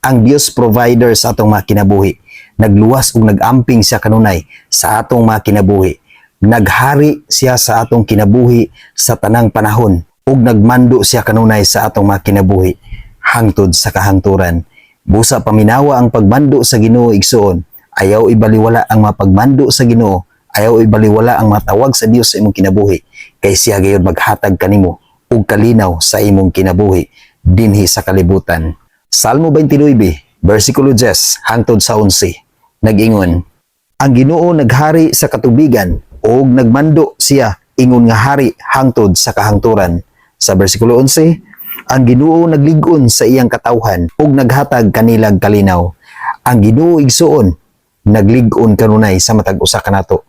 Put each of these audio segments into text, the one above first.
Ang Dios provider sa atong mga kinabuhi. Nagluwas ug nagamping siya kanunay sa atong mga kinabuhi. Naghari siya sa atong kinabuhi sa tanang panahon ug nagmando siya kanunay sa atong mga kinabuhi hangtod sa kahangturan. Busa paminawa ang pagmando sa Ginoo, igsuon. Ayaw ibaliwala ang mga pagmando sa Ginoo. Ayaw ibaliwala ang mga tawag sa Dios sa imong kinabuhi kay siya gayud maghatag kanimo og kalinaw sa imong kinabuhi dinhi sa kalibutan. Salmo 29, versikulo 10 hangtod sa 11. Nag-ingon, "Ang Ginoo naghari sa katubigan ug nagmando siya ingon nga hari hangtod sa kahangturan." Sa versikulo 11, "Ang Ginoo naglig-on sa iyang katawhan ug naghatag kanilag kalinaw." Ang Ginoo, igsuon, naglig-on kanunay sa matag usa kanato.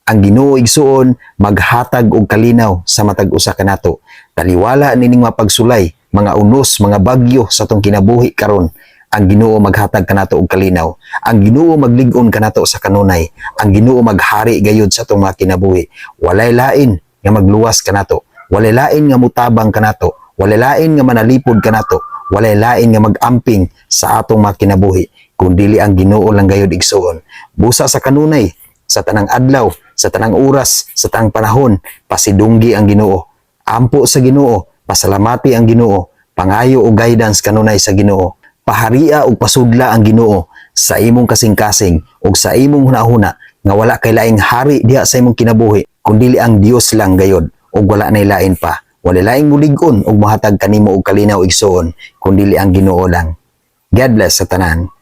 Ang Ginoo, igsuon, maghatag og kalinaw sa matag usa kanato. Taliwala nining mga pagsulay, mga unos, mga bagyo sa atong kinabuhi karon. Ang Ginoo maghatag kanato og kalinaw. Ang Ginoo maglig-on kanato sa kanunay. Ang Ginoo maghari gayud sa atong mga kinabuhi. Walay lain nga magluwas kanato. Walay lain nga mutabang kanato. Walay lain nga manalipod kanato. Walay lain nga mag-amping sa atong mga kinabuhi kun dili ang Ginoo lang gayud, igsuon. Busa sa kanunay, sa tanang adlaw, sa tanang oras, sa tanang panahon, pasidunggi ang Ginoo. Ampo sa Ginoo, pasalamati ang Ginoo, pangayo og guidance kanunay sa Ginoo. Paharia og pasudla ang Ginoo sa imong kasing-kasing ug sa imong hunahuna nga wala kay laing hari diha sa imong kinabuhi kundili ang Dios lang gayod ug wala nay lain pa. Wala laing mulig-on ug mohatag kanimo og kalinaw, igsuon, kundili ang Ginoo lang. God bless sa tanan.